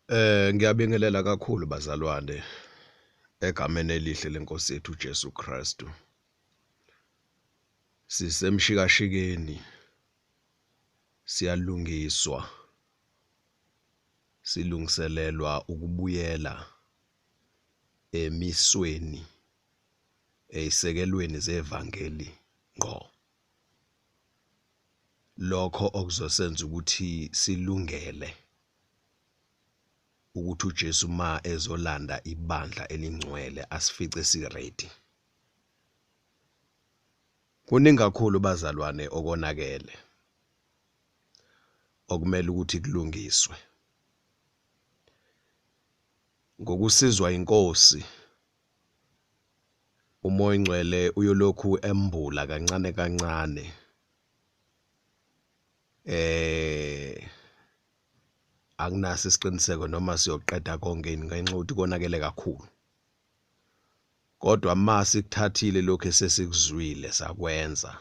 Ngiyabingelela kakhulu bazalwane egameni elihle lenkosi yethu uJesu Kristu. Sisemshikashikeni, siyalungiswa, silungiselelwa ukubuyela emisweni, eyisekelweni zevangeli ngqo. Lokho okuzosenza ukuthi silungele ukuthi uJesu ma ezolanda ibandla elingcwele asifice si-ready. Kuningi kakhulu bazalwane okonakele okumele ukuthi kulungiswe. Ngokusizwa inkosi, uMoya oNgcwele uyolokhu embula kancane kancane akunaso isiqiniseko noma siyoqeda konke ngenxa yokuthi konakele kakhulu. Kodwa ma sikuthathile lokho esesikuzwile sakwenza,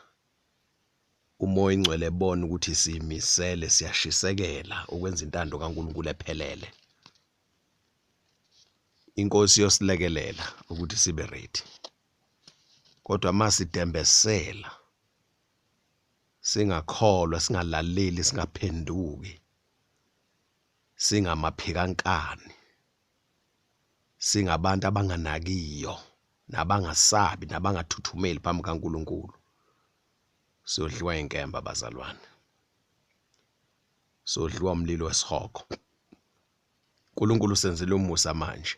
uMoya oNgcwele ebona ukuthi siyimisele, siyashisekela ukwenza intando kaNkulunkulu ephelele, inkosi yosilekelela ukuthi sibe ready. Kodwa ma sidembesela, singakholwa, singalaleli, singaphenduki, singamaphikankani, singabantu abanganakiyo nabangasabi nabangathuthumeli phambi kaNkulunkulu, siyodliwa inkemba bazalwane, siyodliwa umlilo wesihogo. uNkulunkulu usenzele umusa manje.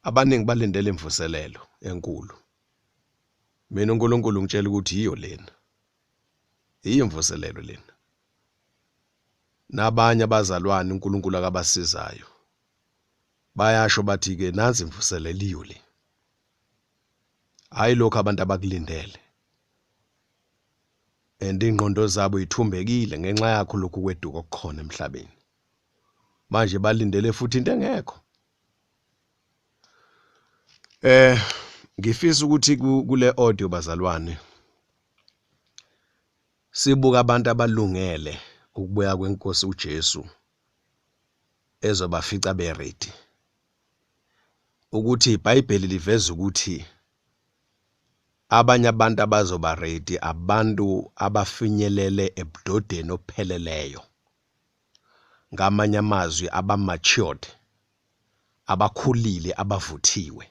Abaningi balindele imvuselelo enkulu. Mina uNkulunkulu ngitshela ukuthi yiyo lena, yiyo imvuselelo lena. Nabanye abazalwane uNkulunkulu akabasizayo bayasho bathi ke nansi imvuselelo, iyo le. Hayi lokho abantu abakulindele, and ingqondo zabo ithumbekile ngenxa yakho lokhu kweduka okukhona emhlabeni. Manje balindele futhi into engekho. Ngifisa ukuthi kule audio bazalwane sibuka abantu abalungele ukubuya kwenkosi uJesu ezobafica be-ready. Ukuthi iBhayibheli liveza ukuthi abanye abantu abazoba ready abantu abafinyelele ebudodeni opheleleyo. Ngamanye amazwi aba-matured, abakhulile, abavuthiwe.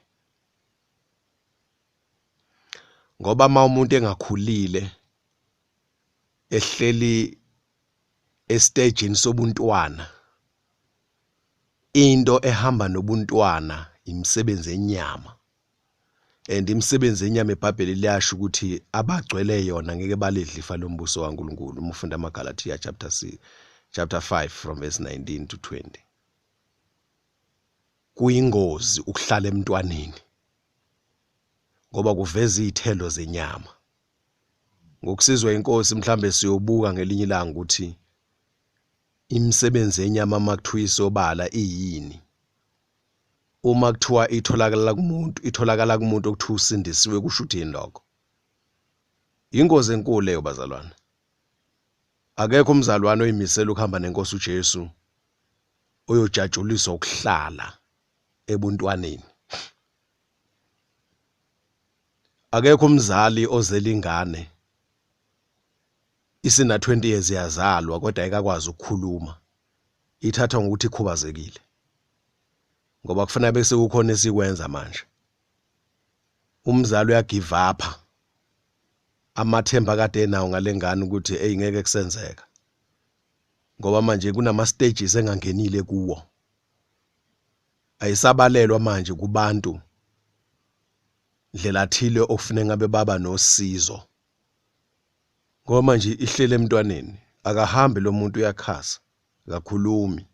Ngoba uma umuntu engakhulile ehleli estejini sobuntwana, into ehamba nobuntwana imisebenzi enyama. And imisebenzi enyama eBhayibheli liyasho ukuthi abagcwele yona ngeke balidle ifa lombuso kaNkulunkulu. Uma ufunda amaGalathiya chapter 6, chapter 5 from verse 19 to 20. Kuyingozi ukuhlala emntwaneni ngoba kuveza izithelo zenyama. Ngokusizwa inkosi mhlambe siyobuka ngelinye ilanga ukuthi imisebenzi yenyama makuthiwa isobala iyini. Uma kuthiwa itholakala kumuntu, itholakala kumuntu okuthiwa usindisiwe, kusho ukuthini lokho? Ingozi enkulu leyo bazalwane. Akekho umzalwane oyimisela ukuhamba nenkosi uJesu oyojatshuliswa ukuhlala ebuntwaneni. Akekho umzali ozela ingane isina 20 years yazalwa kodwa ayikakwazi ukukhuluma, ithathwa ngokuthi ikhubazekile. Ngoba kufanele bese kukhona esikwenza manje. Umzali uyagive up amathemba kade enawo ngalengane ukuthi hey ngeke kusenzeka. Ngoba manje kunama stages engangenile kuwo. Ayisabalelwa manje kubantu ndlela thile okufanele ngabe baba nosizo. Ngoba manje ihlele emntwaneni, akahambi lo muntu, uyakhasa, akakhulumi.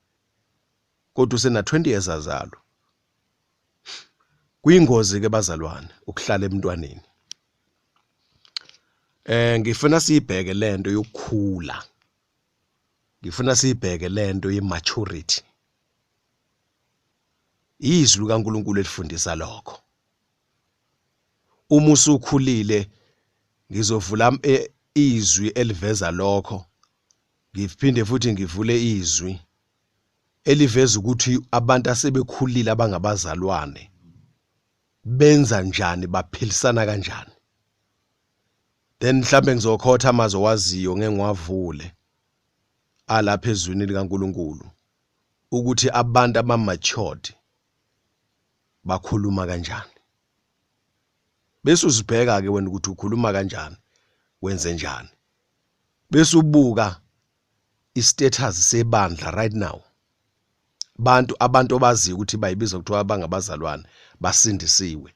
Kodwa usena 20 years azalwa. Kuyingozi ke bazalwane ukuhlala emntwaneni. Ngifuna siyibheke lento yokukhula. Ngifuna siyibheke lento ye-maturity. Izwi likaNkulunkulu elifundisa lokho. Uma usukhulile ngizovula izwi eliveza lokho, ngiphinde futhi ngivule izwi Eliveza ukuthi abantu asebekhulile abangabazalwane benza njani, baphilisana kanjani. Then mhlambe ngizokhotha amazwi owaziyo ngeke ngiwavule alapha ezwini likaNkuluNkulu ukuthi abantu aba-matured bakhuluma kanjani. Bese uzibheka ke wena ukuthi ukhuluma kanjani, wenze njani. Bese ubuka i-status sebandla right now. Abantu obaziyo ukuthi bayibiza kuthiwa bangabazalwane basindisiwe,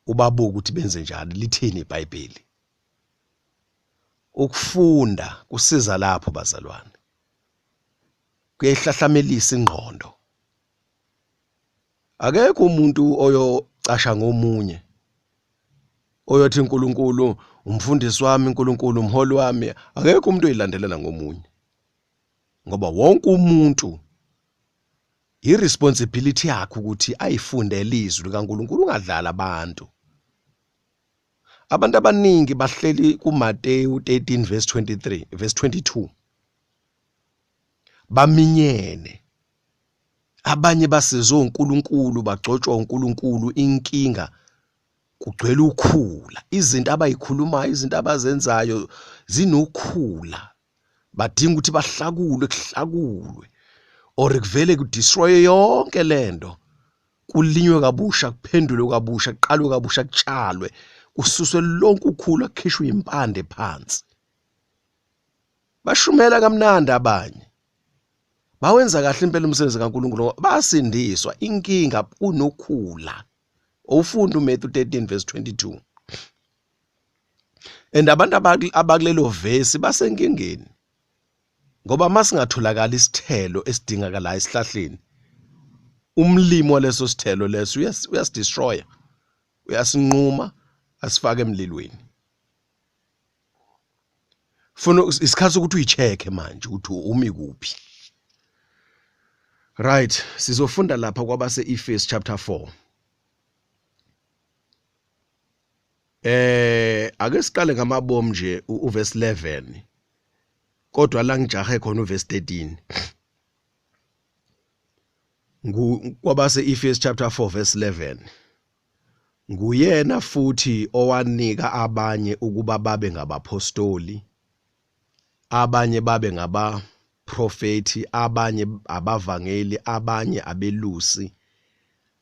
ubabuka ukuthi benze njani, lithini iBhayibheli. Ukufunda kusiza lapho bazalwane, kuyayihlahlamelisa ingqondo. Akekho umuntu oyocasha ngomunye oyothi uNkulunkulu umfundisi wami, uNkulunkulu umholi wami. Akekho umuntu oyilandelela ngomunye, ngoba wonke umuntu i-responsibility yakhe ukuthi ayifundele izwi likaNkulunkulu, ungadlali abantu. Abantu abaningi bahleli kuMateyu 13 verse 23 verse 22, baminyene. Abanye basizwe uNkulunkulu, bagcotshwa uNkulunkulu, inkinga kugcwele ukhula. Izinto abayikhulumayo, izinto abazenzayo zinokhula, badinga ukuthi bahlakulwe, kuhlakulwe or kuvele kudestroy yonke lento, kulinywe kabusha, kuphendulwe kabusha, kuqalwe kabusha, kutshalwe, kususwe lonke ukhula, kukhishwe impande phansi. Bashumela kamnandi abanye, bawenza kahle impela umsebenzi kaNkulunkulu, basindiswa. Inkinga kunokhula. Ufunda uMatthew 13 verse 22, and abantu abakulelo vesi basenkingeni, ngoba masingatholakala isithelo esidingakalayo esihlahleni, umlimi waleso sithelo leso uyasidestroya, uyasinquma, asifake emlilweni. Funa isikhathi sokuthi uyi-check manje ukuthi umi kuphi. Right, sizofunda lapha kwabase Efesu chapter 4. Ake siqale ngamabomu nje uverse 11, kodwa la ngijahe khona uverse 13. Kwabase Efesu chapter 4 verse 11. Nguyena futhi owanika abanye ukuba babe ngabapostoli, abanye babe ngabaprofeti, abanye abavangeli, abanye abelusi,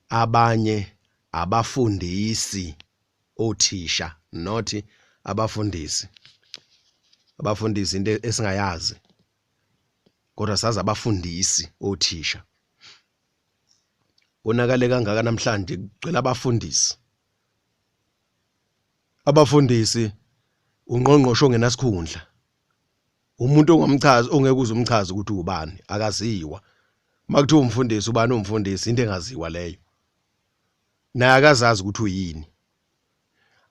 abanye abafundisi, othisha, not abafundisi. Abafundisi into esingayazi, kodwa sazi abafundisi, othisha. Konakale kangaka namhlanje, kugcwele abafundisi. Abafundisi ungqongqosho ongenasikhundla, umuntu ongamchazi, ongeke uze umchaze ukuthi ubani, akaziwa. Makuthiwa umfundisi, ubani umfundisi? Into engaziwa leyo, naye akazazi ukuthi uyini.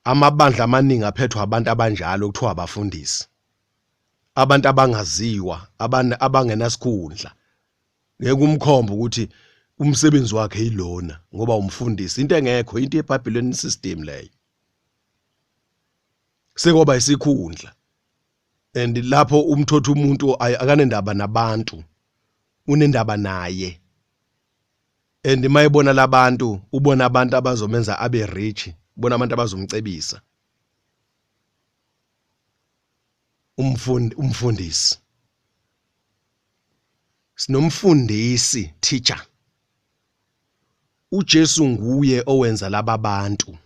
Amabandla amaningi aphethwe abantu abanjalo kuthiwa abafundisi, abantu abangaziwa, abangenasikhundla. Ngeke umkhombe ukuthi umsebenzi wakhe yilona ngoba umfundisi, into engekho, into yeBabylon system leyo. Sekwaba isikhundla, and lapho umthotha umuntu akanendaba nabantu, unendaba naye. And mayebona labantu, ubona abantu abazomenza abe rich, ubona abantu abazomcebisa. Umfundisi, sinomfundisi, teacher. uJesu nguye owenza laba bantu.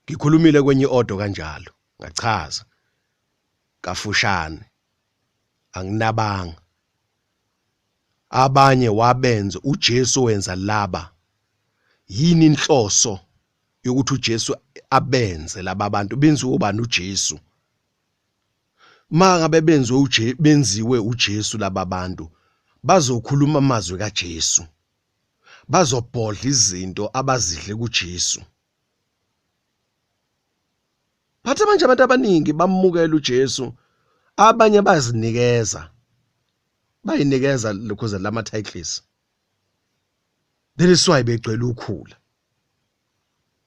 Ngikhulumile kwenye audio kanjalo, ngachaza kafushane, anginabanga. Abanye wabenza uJesu wenza laba. Yini inhloso yokuthi uJesu abenze laba bantu? Benziwe ubani uJesu? Mangabe benziwe uJesu laba bantu, bazokhuluma amazwi kaJesu, bazobhodla izinto abazidle kuJesu. Phatha manje abantu abaningi bamukela uJesu, abanye bazinikeza, bayinikeza lokho lama titles. That is why begcwele ukhula.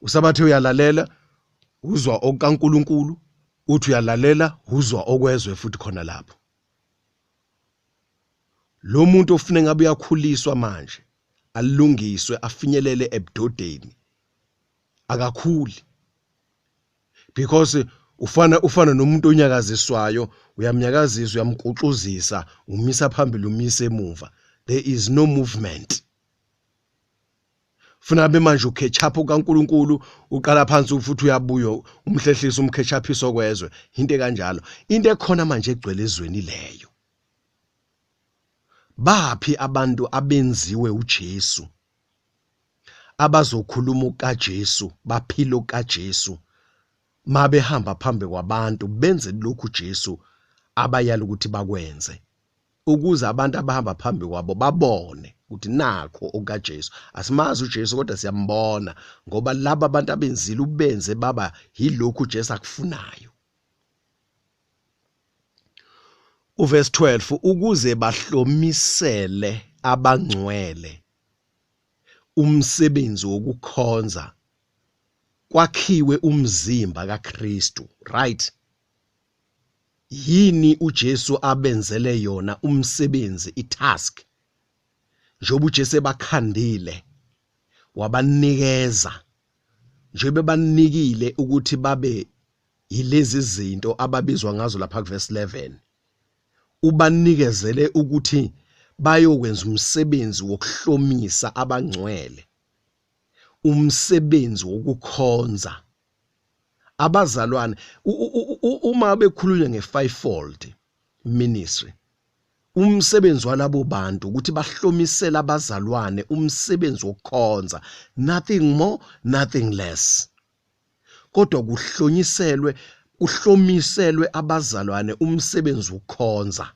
Usabathe uyalalela, uzwa okukaNkuluNkulu, uthi uyalalela, uzwa okwezwe futhi khona lapho. Lo muntu ofuna ngabe uyakhuliswa manje alungiswe afinyelele ebudodeni akakhuli because ufana nomuntu onyakaziswayo, uyamnyakazisa, uyamguxuzisa, umisa phambili, umisa emuva, there is no movement. Funa abe manje ukhetshaphu kaNkuluNkulu, uqala phansi futhi uyabuya umhlehlisa umkhetshaphiso kwezwe, into ekanjalo. Into ekhona manje egcwele ezweni leyo. Baphi abantu abenziwe uJesu abazokhuluma kaJesu, baphile kaJesu, mabehamba phambi kwabantu benze lokhu Jesu abayala ukuthi bakwenze, ukuze abantu abahamba phambi kwabo babone ukuthi nakho okaJesu. Asimazi uJesu kodwa siyambona, ngoba laba abantu abenzile ubenze baba yilokhu uJesu akufunayo. Uverse 12, ukuze bahlomisele abangcwele umsebenzi wokukhonza, kwakhiwe umzimba kaKristu. Right? Yini uJesu abenzele yona umsebenzi, itask? Njengoba uJesu ebakhandile wabanikeza, njengoba ebanikile ukuthi babe yilezi zinto ababizwa ngazo lapha kuverse 11, ubanikezele ukuthi bayokwenza umsebenzi wokuhlomisa abangcwele, umsebenzi wokukhonza abazalwane. Uma bekhulunywa nge-fivefold ministry, umsebenzi walabo bantu ukuthi bahlomisele abazalwane umsebenzi wokukhonza, nothing more, nothing less, kodwa kuhlomiselwe abazalwane umsebenzi wokukhonza.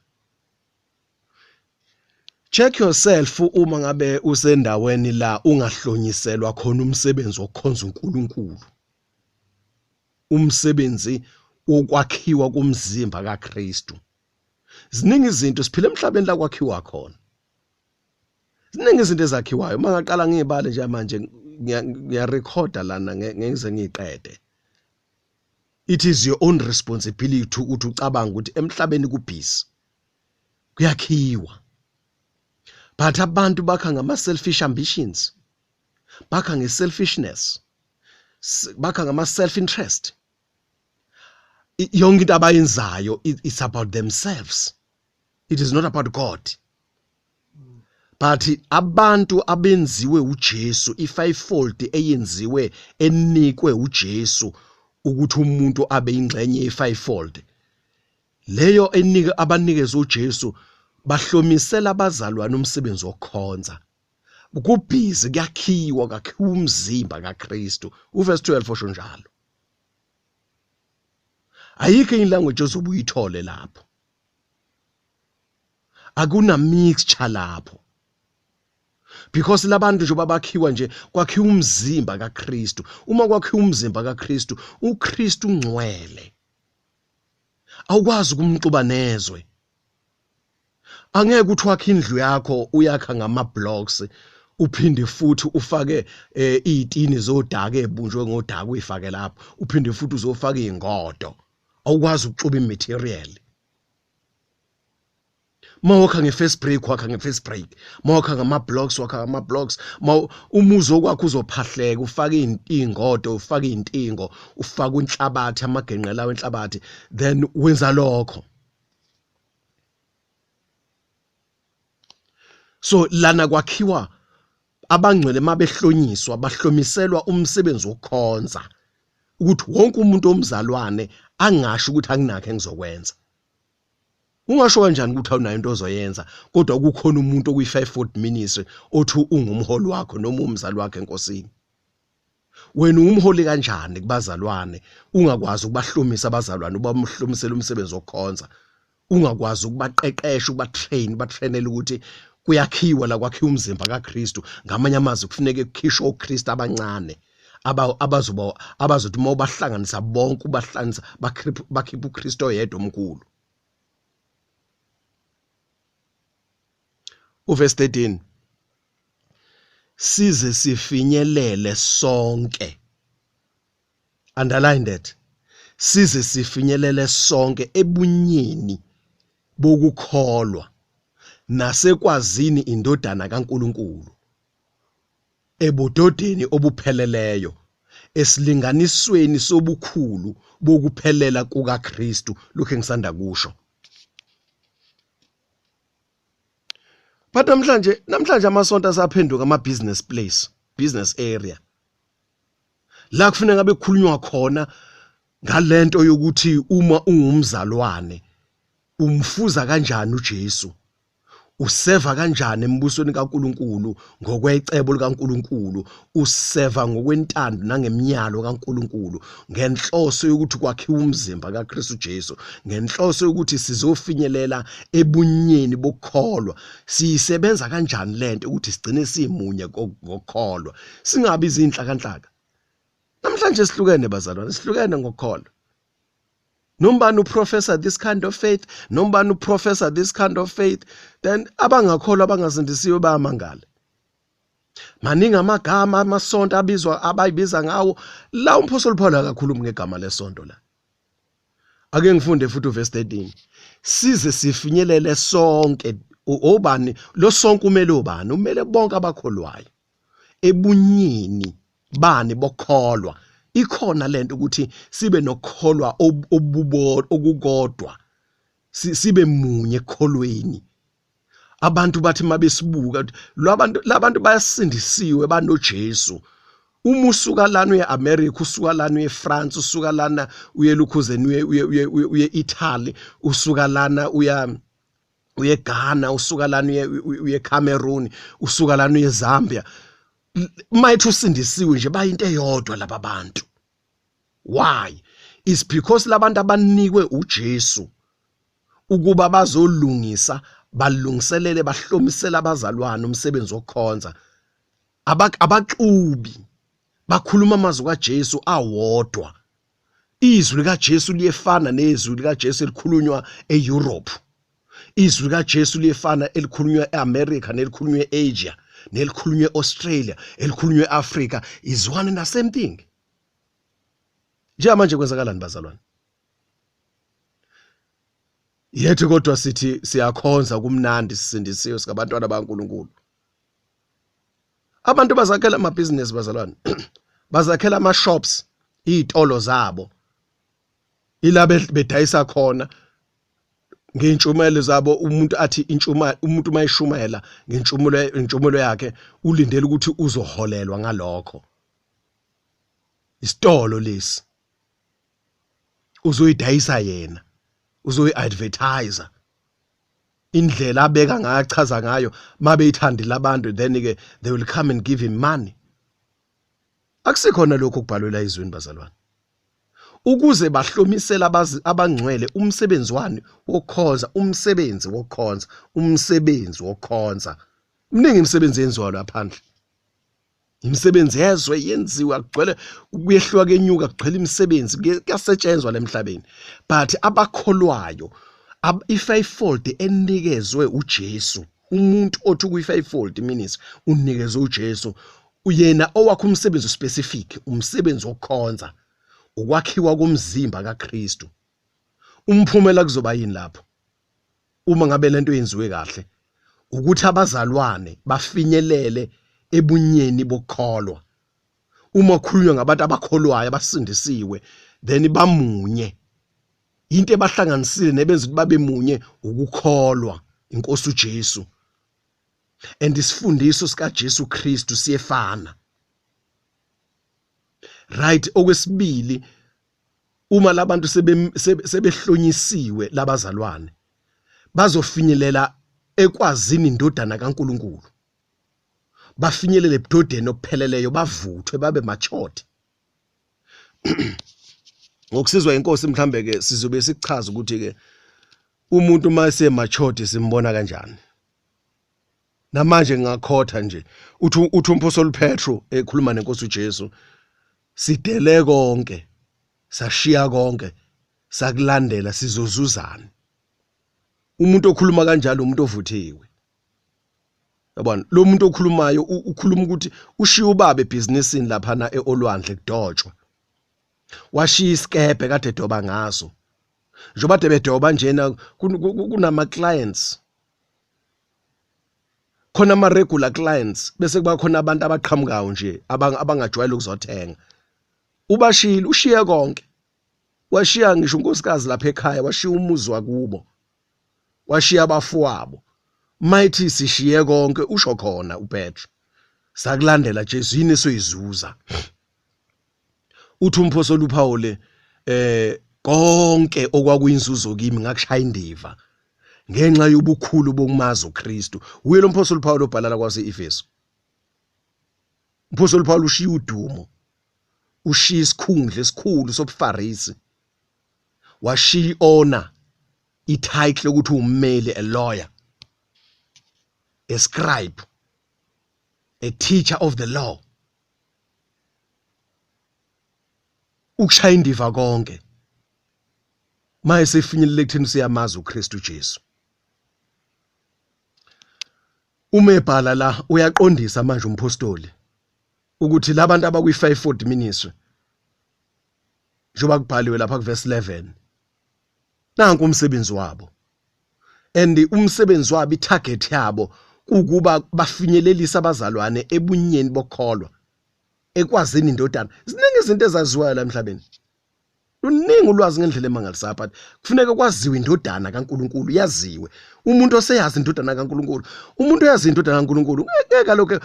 Check yourself uma ngabe usendaweni la ungahlonyiselwa khona umsebenzi wokukhonza uNkulunkulu, umsebenzi wokwakhiwa komzimba kaKristu. Ziningi izinto, siphila emhlabeni la kwakhiwa khona, ziningi izinto ezakhiwayo. Uma ngaqala ngiyibale nje manje, ngiyarekhoda lana, ngize ngiyiqede. It is your own responsibility ukuthi ucabange ukuthi emhlabeni kubusy kuyakhiwa, but abantu bakha ngama selfish ambitions, bakha nge-selfishness, bakha ngama self interest. Yonke into abayenzayo, it's about themselves, it is not about God. But abantu abenziwe uJesu, i-fivefold eyenziwe, enikwe uJesu ukuthi umuntu abe ingxenye ye-fivefold leyo enika abanikeze uJesu, bahlomisela abazalwane umsebenzi wokukhonza. Kubusy kuyakhiwa, kwakhiwa umzimba kaKristu. Uverse 12 osho njalo. Ayikho enye language ozobe uyithole lapho, akuna mixture lapho, because labantu nje babakhiwa nje, kwakhiwa umzimba kaKristu. Uma kwakhiwa umzimba kaKristu, uKristu ungcwele, awukwazi ukumxuba nezwe. Angeke uthi wakhe indlu yakho uyakha ngama blocks, uphinde futhi ufake izitini zodaka ebunjwe ngodaka, uyifake lapho, uphinde futhi uzofaka izingodo. Awukwazi ukuxuba imaterial. Mawakha nge-first brick, wakha nge-first brick. Mawakha ngama-blocks, wakha ngama-blocks. Umuzi okwakho uzophahleka, ufake iy'ngodo, ufake iy'ntingo, ufake inhlabathi, amagenqela lawo enhlabathi, then wenza lokho. So lana kwakhiwa abangcwele, mabehlonyiswa bahlomiselwa umsebenzi wokukhonza, ukuthi wonke umuntu omzalwane angasho ukuthi anginakho engizokwenza. Ungasho kanjani ukuthi awunayo into ozoyenza, kodwa kukhona umuntu okuyi-fivefold ministry othi ungumholi wakho noma umzali wakhe enkosini? Wena ungumholi kanjani kubazalwane ungakwazi ukubahlomisa abazalwane, ubamhlomisela umsebenzi wokukhonza, ungakwazi ukubaqeqesha, ukubatrain, ubatrainela ukuthi kuyakhiwa la, kwakhiwa umzimba kaKristu? Ngamanye amazwi, kufuneke kukhishwe oKristu abancane abazoba abazothi uma ubahlanganisa bonke, ubahlanganisa, bakhipha uKristu oyedwa omkhulu. Uverse 13, size sifinyelele sonke, underline that, size sifinyelele sonke ebunyeni bokukholwa. Nasekwazini indodana kaNkulunkulu, ebudodeni obupheleleyo, esilinganisweni sobukhulu bokuphelela kukaKristu, lokhu engisanda kusho. But namhlanje amasonto asaphenduka ama business place, business area. La kufuneka ngabe kukhulunywa khona ngalento yokuthi uma ungumzalwane umfuza kanjani uJesu, useva kanjani embusweni kaNkuluNkulu ngokwecebo likaNkuluNkulu, useva ngokwentando nangemiyalo kaNkuluNkulu ngenhloso yokuthi kwakhiwe umzimba kaKristu Jesu, ngenhloso yokuthi sizofinyelela ebunyeni bokukholwa. Siyisebenza kanjani lento ukuthi sigcine simunye ngokukholwa, singabi izinhlakanhlaka. Namhlanje sihlukene bazalwane, sihlukene ngokukholwa. Nombani uprofessor this kind of faith, nombani uprofessor this kind of faith, then abangakholwa abangasindisiwe bayamangala. Maningi amagama amasonto abizwa abayibiza ngawo la. Umphostoli Paul akakhulumi ngegama lesonto la. Ake ngifunde futhi uverse 13. Size sifinyelele sonke. Obani lo sonke? Umele obani? Umele bonke abakholwayo ebunyeni bani bokholwa. Ikhona lento ukuthi sibe nokukholwa okukodwa, sibe munye ekukholweni. Abantu bathi mabesibuka labantu, labantu bayasindisiwe, banoJesu. Uma usuka lana uye America, usuka lana uye France, usuka lana uye lukhuzeni, uye Italy, usuka lana uye Ghana, usuka lana uye Cameroon, usuka lana uye Zambia, mayithi usindisiwe nje, bayinto eyodwa laba bantu. Why? Is because labantu abanikwe uJesu ukuba bazolungisa, balungiselele, bahlomisela abazalwane umsebenzi wokukhonza, abaxubi, bakhuluma amazwi kaJesu awodwa. Izwi likaJesu liyefana nezwi likaJesu elikhulunywa eEurope, izwi likaJesu liyefana elikhulunywa eAmerica, nelikhulunywa eAsia, nelikhulunywa eAustralia, elikhulunywa eAfrica, is one and the same thing. Njengamanje kwenzakalani bazalwane yethu? Kodwa sithi siyakhonza, kumnandi, sisindisiwe, singabantwana baNkulunkulu. Abantu bazakhela amabhizinisi bazalwane, bazakhela ama-shops, iy'tolo zabo, ila bedayisa khona ngey'ntshumayelo zabo. Umuntu athi intshuma, umuntu uma eshumayela ngentshumulo, intshumulo yakhe, ulindele ukuthi uzoholelwa ngalokho. Isitolo lesi uzoyidayisa yena, uzoyi-advertise indlela abeka ngayo, achaza ngayo. Mabeyithandile abantu, then ke they will come and give him money. Akusikhona lokho okubhalwe la ezwini bazalwane. Ukuze bahlomisele abangcwele umsebenzi wani? Wokukhonza, umsebenzi wokukhonza, umsebenzi wokukhonza. Mningi imisebenzi yenziwa laphandle, imisebenzi yezwe yenziwa, kugcwele, kuyehluka, kenyuka, kugcwele imisebenzi, kuyasetshenzwa lemhlabeni. But abakholwayo, i-fivefold enikezwe uJesu, umuntu othi kuyi-fivefold ministry unikezwe uJesu, uyena owakho umsebenzi specific, umsebenzi wokukhonza, ukwakhiwa komzimba kaKristu. Umphumela kuzoba yini lapho uma ngabe lento yenziwe kahle? Ukuthi abazalwane bafinyelele ebunyeni bokukholwa. Uma kukhulunywa ngabantu abakholwayo abasindisiwe, then bamunye. Into ebahlanganisile nebenza ukuthi babe munye ukukholwa inkosi uJesu, and isifundiso sikaJesu Kristu siyefana, right? Okwesibili, uma labantu sebehlonyisiwe labazalwane, bazofinyelela ekwazini indodana kaNkuluNkulu, bafinyelele ebudodeni obupheleleyo, bavuthwe, babe matured. Ngokusizwa inkosi, mhlambe ke sizobe sichaza ukuthi ke umuntu uma ese-matured simbona kanjani. Namanje ngingakhotha nje, uthi umphostoli Petro ekhuluma nenkosi uJesu, "Sidele konke, sashiya konke, sakulandela, sizozuzani?" Umuntu okhuluma kanjalo umuntu ovuthiwe, yabona. Lo muntu okhulumayo ukhuluma ukuthi ushiya ubaba ebhizinisini laphana eolwandle kudotshwa, washiya isikebhe kade edoba ngaso. Njengoba de bedoba njena, kunama clients. Khona ama regular clients bese kuba khona abantu abaqhamukayo nje abangajwayele ukuzothenga. Ubashilo ushiye konke. Washiya ngisho unkosikazi lapha ekhaya, washiya umuzi wakubo. Washiya abafowabo. Mayithi sishiye konke usho khona uPetro. Sakulandela Jesu yini esoyizuza? Uthi umphostoli uPaul konke okwakuyinzuzo kimi ngakushaya indiva ngenxa yobukhulu bokumazi uKristu. Uye lo mphostoli uPaul obhala la kwase-Efesu. Umphostoli uPaul ushiya udumo, ushiya isikhundla esikhulu sobuFarisi, washiya i-honor, i-title yokuthi ummeli, a lawyer, a scribe, a teacher of the law. Ukushaya indiva konke maye sefinyelele ekutheni siyamazi uKristu Jesu. Uma ebhala la uyaqondisa manje umpostoli ukuthi labantu abakwi fivefold ministry njengoba kubhaliwe lapha kuverse 11 nanku umsebenzi wabo and umsebenzi wabo itarget yabo kukuba bafinyelelise abazalwane ebunyeni bokholwa ekwazini indodana. Ziningi izinto ezaziwayo la emhlabeni, luningi ulwazi ngendlela emangalisayo, but kufuneka kwaziwe indodana kaNkuluNkulu, yaziwe umuntu oseyazi indodana kaNkuluNkulu. Umuntu oyazi indodana kaNkuluNkulu ngeke lokho.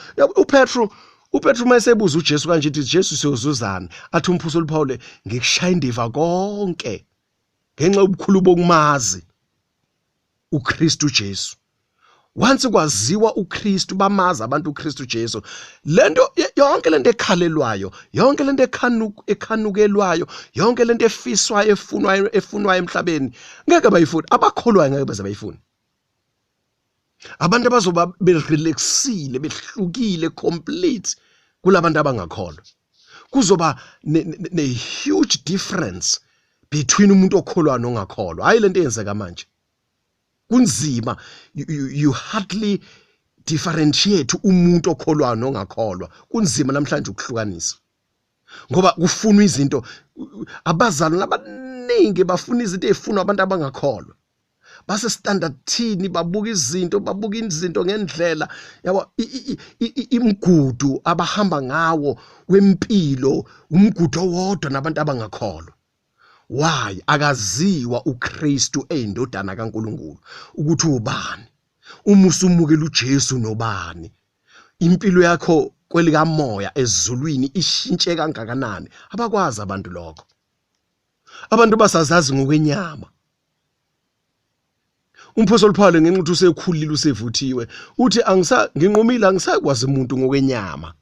uPetru uma esebuza uJesu kanje uthi Jesu siyozuzana, athi umphostoli Paul ngikushaya indiva konke ngenxa yobukhulu bokumazi uKristu Jesu. Once kwaziwa uKristu, bamazi abantu uKristu Jesu, lento yonke lento ekhalelwayo, yonke lento ekhanukelwayo, yonke lento efiswayo, efunwayo emhlabeni, ngeke bayifune. Abakholwayo ngeke baze bayifune. Abantu abazoba berelaxile, behlukile complete kulabantu abangakholwa. Kuzoba ne huge difference between umuntu okholwa nongakholwa. Hayi lento eyenzeka manje. Kunzima, you hardly differentiate umuntu okholwa nongakholwa. Kunzima namhlanje ukuhlukanisa. Ngoba kufunwa izinto, abazalwane abaningi bafuna izinto ezifunwa abantu abangakholwa. Base standardini, babuka izinto, babuka izinto ngendlela yabo, imigudu abahamba ngawo wempilo, umgudu owodwa nabantu abangakholwa. Why? Akaziwa uKristu eyindodana kaNkuluNkulu ukuthi ubani. Uma usumukela uJesu nobani, impilo yakho kwelikamoya ezulwini ishintshe kangakanani? Abakwazi abantu lokho. Abantu basazazi ngokwenyama. Umphostoli Paul ngenxa ukuthi usekhulile usevuthiwe uthi nginqumile angisakwazi umuntu ngokwenyama,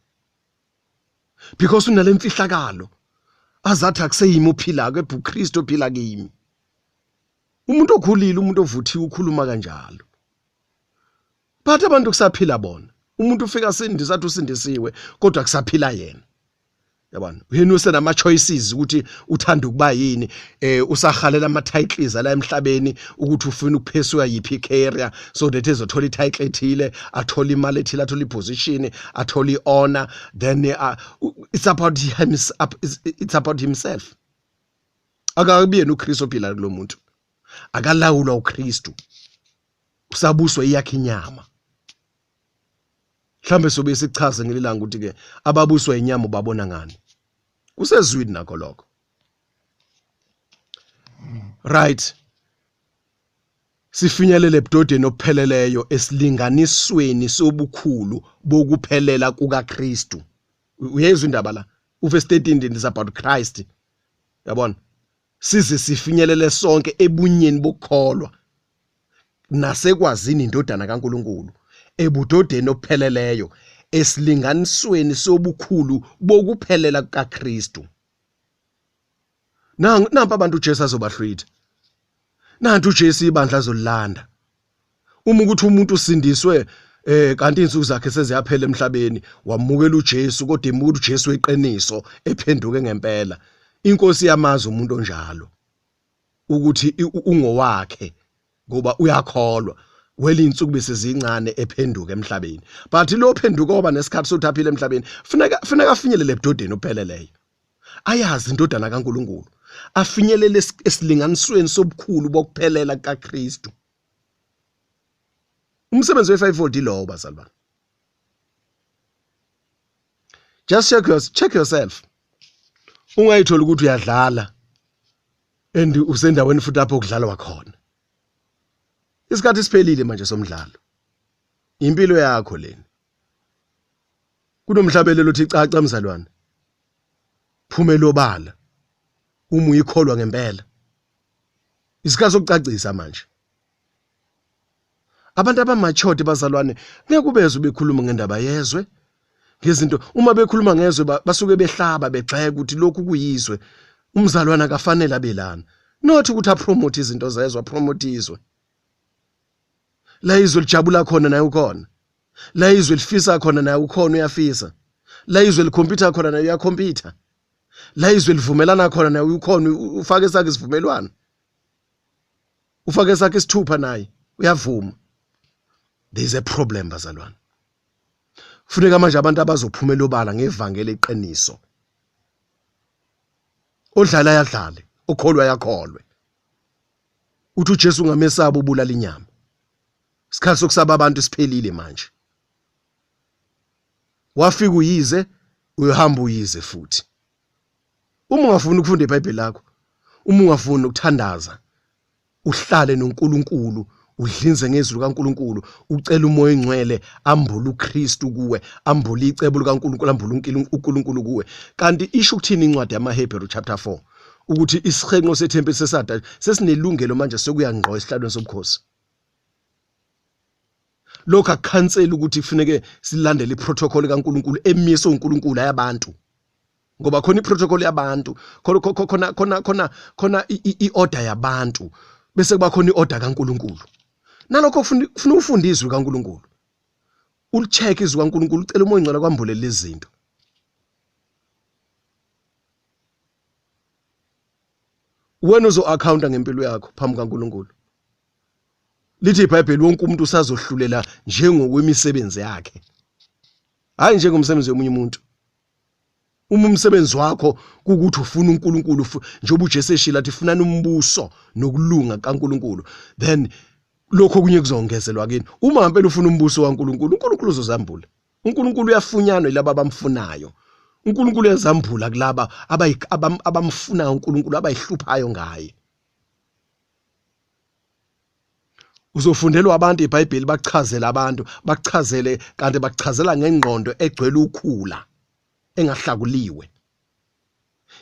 because unalemfihlakalo azathi akuseyimi ophila kepha uKristu ophila kimi. Umuntu okhulile, umuntu ovuthiwe ukhuluma kanjalo, but abantu kusaphila bona. Umuntu ufika asindise athi usindisiwe, kodwa kusaphila yena. Yabona, yena usenama choices ukuthi uthanda ukuba yini, usahalela ama titles la emhlabeni ukuthi ufuna ukupheswa yiphi career so that ezothola i-title ethile, athole imali ethile, athole i-position, athole i-honor, then it's about him, it's about himself. Akabi yena uKristu ophila kulo muntu, akalawulwa uKristu, usabuswa iyakhe inyama. Mhlambe sobe sichaze ngelilanga ukuthi ke ababuswa inyama ubabona ngani, kusezwini nakho lokho. Right, sifinyelele ebudodeni obupheleleyo esilinganisweni sobukhulu bokuphelela kukaKristu. Uyezwa indaba la, uverse 13 is about Christ. Yabona, size sifinyelele sonke ebunyeni bokukholwa nasekwazini indodana kaNkuluNkulu, ebudodeni obupheleleyo esilinganisweni sobukhulu bokuphelela kukaKristu. Nampa abantu uJesu azobahlwitha, nanti uJesu ibandla azolilanda. Uma ukuthi umuntu usindiswe kanti izinsuku zakhe seziyaphela emhlabeni, wamukela uJesu, kodwa emukela uJesu weqiniso ephenduke ngempela, inkosi yamazi umuntu onjalo ukuthi ungowakhe ngoba uyakholwa. Wela insuku bese zincane ephenduka emhlabeni, but lo phenduka oba nesikhathi sokuthi aphile emhlabeni, funeka afinyelele ebudodeni opheleleyo, ayazi indodana kaNkuluNkulu, afinyelele esilinganisweni sobukhulu bokuphelela kaKristu. Umsebenzi we-fivefold ilowo bazalwane. Just check yourself. Ungayithola ukuthi uyadlala and usendaweni futhi lapho kudlalwa khona. Isikhathi siphelile manje somdlalo. Impilo yakho lena. Kunomhlabelelo othi caca mzalwane. Phumela obala. Uma uyikholwa ngempela. Isikhathi sokucacisa manje. Abantu abamatured bazalwane ngeke ubezwe bekhuluma ngendaba yezwe. Ngezinto uma bekhuluma ngezwe basuke behlaba begxeka ukuthi lokhu kuyizwe. Umzalwane akafanele abe lana. Not ukuthi apromote izinto zezwe, apromote izwe. La izwe lijabula khona naye ukhona. La izwe lifisa khona naye ukhona uyafisa. La izwe likhompyutha khona naye uyakhompyutha. La izwe livumelana khona naye ukhona ufake sakhe isivumelwano. Ufake sakhe isithupha naye uyavuma. There is a problem bazalwane. Kufuneka manje abantu abazophumela obala ngevangeli eqiniso. Odlala yadlale, okholwa yakholwe. Uthi uJesu ungamesaba ubulala inyama. Isikhathi sokusaba abantu siphelile manje. Wafika uyize, uyohamba uyize futhi. Uma ungafuni ukufunda iBhayibheli lakho, uma ungafuni ukuthandaza, uhlale noNkulunkulu, udlinze ngezwi likaNkulunkulu, ucela uMoya oNgcwele ambule uKristu kuwe, ambule icebo likaNkulunkulu, ambule uNkulunkulu kuwe. Kanti isho ukuthini incwadi yamaHebheru chapter 4? Ukuthi isihenqo sethempeli sesada sesinelungelo manje sokuya ngqo esihlalweni sobukhosi. Lokhu akukhanseli ukuthi kufuneke silandele iprotocol kaNkulunkulu emiswe uNkulunkulu ayabantu. Ngoba khona iprotocol yabantu, khona iorder yabantu, bese kuba khona iorder kaNkulunkulu. Nalokho kufuna ufunde izwi kaNkulunkulu. Ulicheck izwi kaNkulunkulu, ucela uMoya oNgcwele akwambulele lezi zinto. Wena uzo-accounta ngempilo yakho phambi kaNkulunkulu. Lithi iBhayibheli wonke umuntu usazohlulela njengokwemisebenzi yakhe. Hayi njengomsebenzi womunye umuntu. Uma umsebenzi wakho kukuthi ufuna uNkulunkulu, njengoba uJesu eshilo athi funani umbuso nokulunga kaNkulunkulu, then lokho okunye kuzongezelwa kini. Uma ngempela ufuna umbuso kaNkulunkulu, uNkulunkulu uzozambula. uNkulunkulu uyafunyanwa yilaba abamfunayo. uNkulunkulu uyazambula kulaba abamfunayo uNkulunkulu, abayihluphayo ngaye. Uzofundelwa abantu iBhayibheli, bachazele abantu, bachazele kanti bachazela ngengqondo egcwele ukhula engahlakuliwe.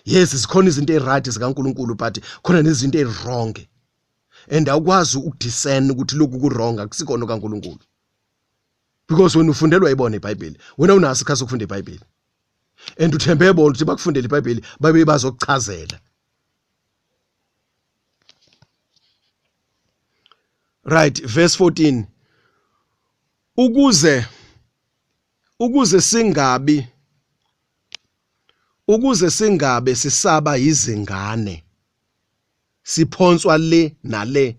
Yes, zikhona izinto eziright zikaNkulunkulu, but khona nezinto eziwrong. And awukwazi ukudiscern ukuthi lokhu kuwrong akusikona kaNkulunkulu. Because wena ufundelwa ibona iBhayibheli, wena unaso isikhathi sokufunda iBhayibheli. And uthembe bona ukuthi bakufundele iBhayibheli babe bazokuchazela. Right, verse 14. Ukuze singabi ukuze singabe sisaba yizingane siphonswa le nale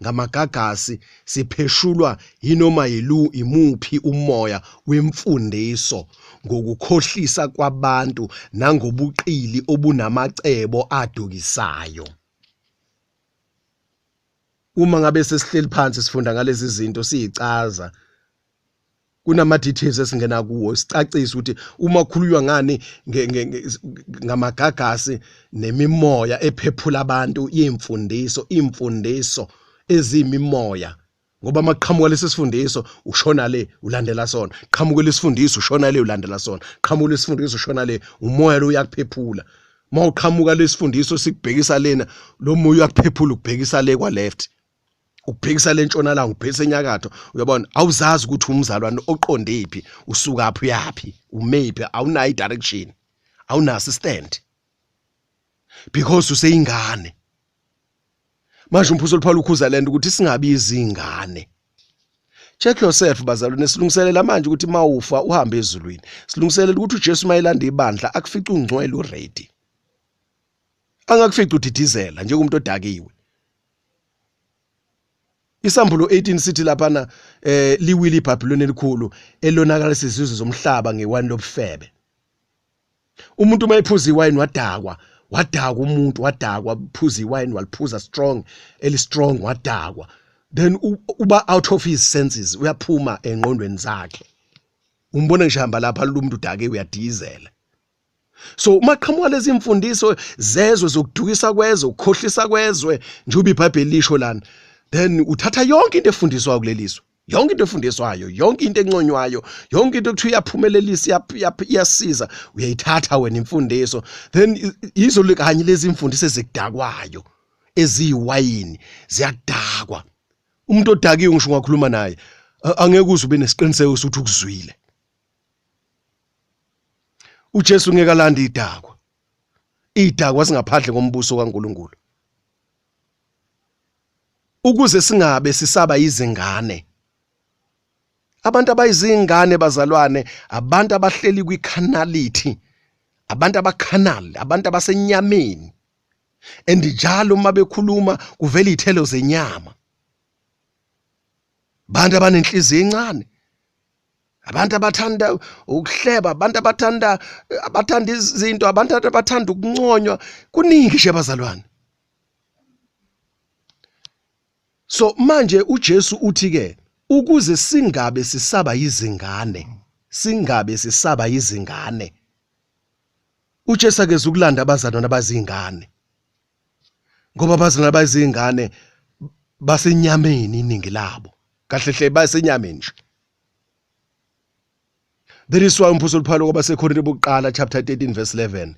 ngamagagasi sipheshulwa yinoma yilu imuphi umoya wemfundiso ngokukhohlisa kwabantu nangobuqili obunamacebo adukisayo. Uma ngabe sesihleli phansi sifunda ngalezi zinto siyicaza, kunama details esingena kuwo sicacise ukuthi uma kukhulunywa ngani ngamagagasi nemimoya ephephula abantu yemfundiso, imfundiso eziyimimoya, ngoba maqhamuka lesi sifundiso ushona le ulandela sona, qhamuka lesifundiso ushona le ulandela sona, qhamuka lesifundiso ushona le, umoya lo uyakuphephula. Mawuqhamuka lesifundiso sikubhekisa lena, lo moya uyakuphephula ukubhekisa le kwa left, ukubhekisa le ntshonalanga, ubhekisa enyakatho. Uyabona, awuzazi ukuthi umzalwane oqondephi, usukaphi uyaphi, umephi, awunayo i-direction, awunaso stand, because useyingane. Manje umphuso oluphala ukhuza lento ukuthi singabi izingane. Check yourself bazalwane, silungiselela manje ukuthi mawufa uhambe ezulwini. Silungiselela ukuthi uJesu mayelanda ibandla akufice ungcwele uready. Angakufica udidizela njengomuntu odakiwe. Isambulo 18 sithi laphana liwile iBhabhiloni elikhulu elonakalisa izizwe zomhlaba ngewayini lobufebe. Umuntu uma ephuza iwayini wadakwa, wadakwa umuntu wadakwa, phuza iwayini waliphuza strong, eli strong wadakwa. Then uba out of his senses, uyaphuma engqondweni zakhe. Umbona ngisho hamba lapha lo muntu udake uyadizela. So uma qhamuka lezi mfundiso zezwe zokudukisa kwezwe, ukukhohlisa kwezwe, njengoba iBhayibheli lisho lana, then uthatha yonke into efundiswayo kulelizwe, yonke into efundiswayo, yonke into enconywayo, yonke into ekuthiwa iyaphumelelisa, iyasiza, uyayithatha wena imfundiso. Then yizo kanye lezi mfundiso ezikudakwayo, eziyiwayini, ziyadakwa. Umuntu odakiwe ngisho ungakhuluma naye angeke uze ube nesiqiniseko sokuthi ukuzwile. UJesu ngeke alande idakwa, idakwa singaphandle kombuso kaNkuluNkulu. Ukuze singabe sisaba izingane, abantu abayizingane bazalwane, abantu abahleli kwicarnality, abantu abacarnal, abantu abasenyameni, and njalo uma bekhuluma kuvela izithelo zenyama. Abantu abanenhliziyo encane, abantu abathanda ukuhleba, abantu abathanda izinto, abantu abathanda ukunconywa, kuningi nje bazalwane. So manje uJesu uthi ke ukuze singabe sisaba izingane, singabe sisaba izingane. uJesu akeze ukulanda abazalwane abazingane, ngoba abazalwane abazingane basenyameni iningi labo, kahle hle basenyameni nje. That is why uMphostoli Paulo kwabaseKorinte bokuqala chapter 13 verse 11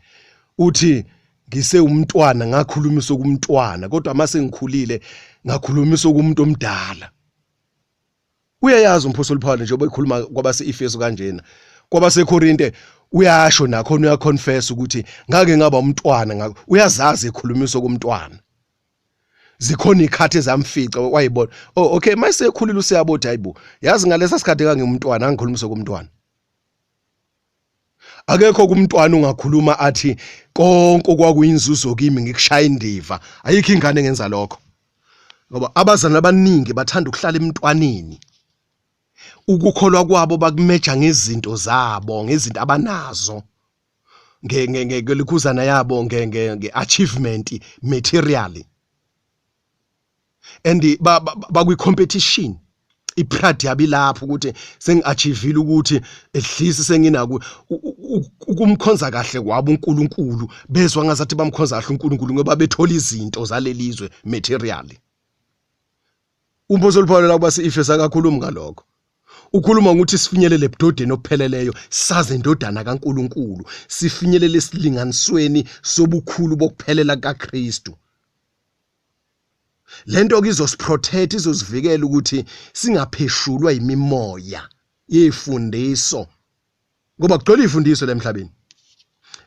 uthi ngise umntwana ngakhulumisa kumntwana, kodwa mase ngikhulile ngakhulumisa kumuntu omdala. Uyayazi uMphostoli Paulo njengoba ekhuluma kwabase-Efesu kanjena, kwabaseKorinte uyasho nakhona, uyaconfess ukuthi ngake ngaba umntwana, ngakho uyazazi ekhulumisa kumntwana. Zikhona ikhathi ezamfica wayibona, oh okay, mase ekhulile useyabona, hayibo, yazi ngalesa sikhathi kangimntwana angikhulumisa kumntwana. Akekho kumntwana ungakhuluma athi konke okwakuyinzuzo kimi ngikushaya indiva. Ayikho ingane engenza lokho, ngoba abazali abaningi bathanda ukuhlala emntwaneni. Ukukholwa kwabo bakumeja ngezinto zabo, ngezinto abanazo, ngelukhuzana yabo, nge-achievement materially, and bakwi-competition. I-pride yabo ilapho ukuthi sengi-achievile, ukuthi at least senginako ukumkhonza kahle kwabo uNkulunkulu. Bezwa ngazathi bamkhonza kahle uNkulunkulu ngoba bethola izinto zalelizwe materially. Umpostoli Paul la kubase-Efesu akakhulumi ngalokho, ukhuluma ngokuthi sifinyelele ebudodeni obupheleleyo, saze indodana kaNkuluNkulu, sifinyelele esilinganisweni sobukhulu bokuphelela kaKristu. Lento ke izosiprotect, izosivikela ukuthi singapheshulwa imimoya yefundiso, ngoba kugcwele ifundiso lemhlabeni,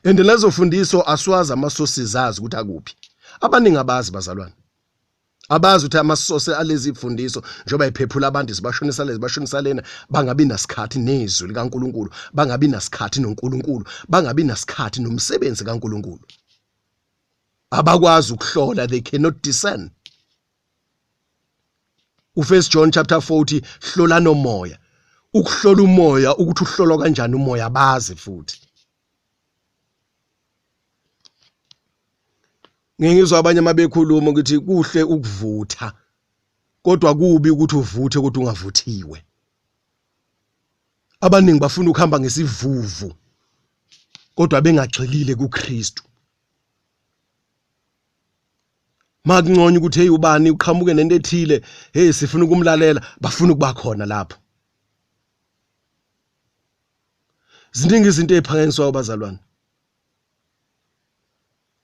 and lezo fundiso aswazi ama sources azi ukuthi akuphi. Abaningi abazi bazalwane, abazi ukuthi amasource alezi fundiso njengoba iphephula abantu zibashonisa lezi bashonisa lena, bangabi nasikhathi nezwi likaNkuluNkulu, bangabi nasikhathi noNkulunkulu, bangabi nasikhathi nomsebenzi kaNkulunkulu. Abakwazi ukuhlola, they cannot discern. UFirst John chapter 40, hlola nomoya. Ukuhlola umoya, ukuthi uhlolwa kanjani umoya abazi. Futhi ngingizwa abanye mabekhuluma ukuthi kuhle ukuvutha, kodwa kubi ukuthi uvuthe kodwa ungavuthiwe. Abaningi bafuna ukuhamba ngesivuvu kodwa bengagxilile kuKristu. Makunconya ukuthi hey ubani uqhamuke nento ethile, hey sifuna ukumlalela, bafuna ukuba khona lapho. Ziningi izinto eziphakanyiswayo bazalwane.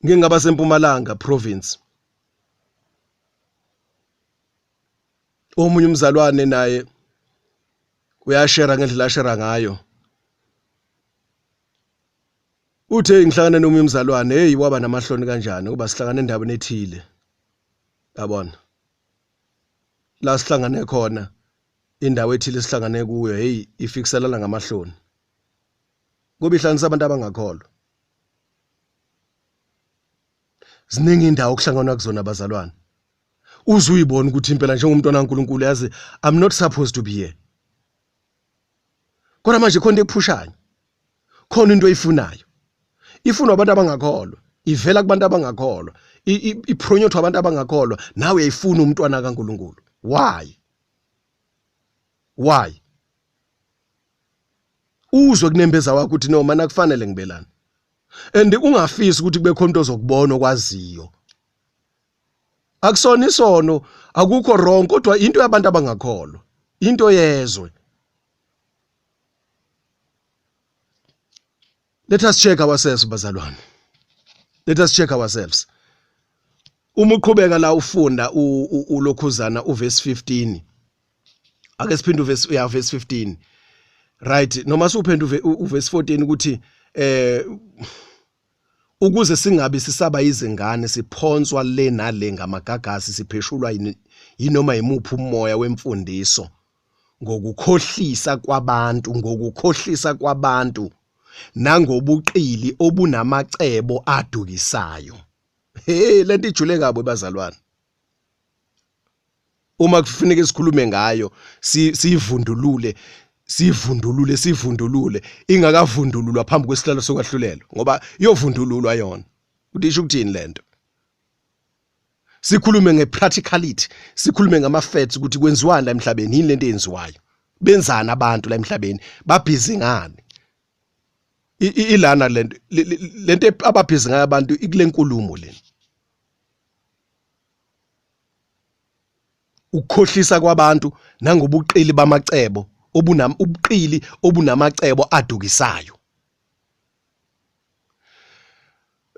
Ngike ngaba sempumalanga province, omunye umzalwane naye uyashera ngendlela ashera ngayo, uthe ngihlangane nomunye umzalwane, hey waba namahloni kanjani ngoba sihlangane endaweni ethile, yabona la sihlangane khona, indawo ethile sihlangane kuyo, hey ifikiselana ngamahloni ngoba ihlanganisa abantu abangakholwa. Ziningi indawo okuhlanganwa kuzona bazalwane, uze uyibona ukuthi impela njengomntwana kaNkuluNkulu, yazi I'm not supposed to be here, kodwa manje khona into ekuphushayo, khona into oyifunayo, ifunwa abantu abangakholwa, ivela kubantu abangakholwa, ipromotwa abantu abangakholwa, nawe uyayifuna umntwana kaNkuluNkulu. Why? Why? Uzwe kunembeza wakho ukuthi no mana kufanele ngibelana. And ungafisi ukuthi kube khona into ozokubona okwaziyo. Akusona isono, akukho wrong kodwa into yabantu abangakholwa, into yezwe. Let us check ourselves bazalwane. Let us check ourselves. Uma uqhubeka la ufunda ulokhuzana uverse 15. Ake siphinde uverse uya verse 15. Right, noma siwuphenda uverse 14 ukuthi eh ukuze singabi sisaba izingane siphonswa le nale ngamagagasi sipheshulwa yinoma yimuphi umoya wemfundiso ngokukhohlisa kwabantu ngokukhohlisa kwabantu nangobuqili obunamacebo adukisayo. Hey, lento ijule kabi bazalwane. Uma kufuneka sikhulume ngayo siyivundulule siyivundulule siyivundulule ingakavundululwa phambi kwesihlalo sokwahlulelwa ngoba iyovundululwa yona. Ukuthi isho ukuthini lento? Sikhulume ngepracticality, sikhulume ngama facts ukuthi kwenziwani la emhlabeni, yini lento eyenziwayo, benzani abantu la emhlabeni, babhizi ngani. Ilana lento lento ababhizi ngayo abantu ikule nkulumo lena. Ukukhohlisa kwabantu nangobuqili bamacebo obunam ubuqili obunamacebo adukisayo.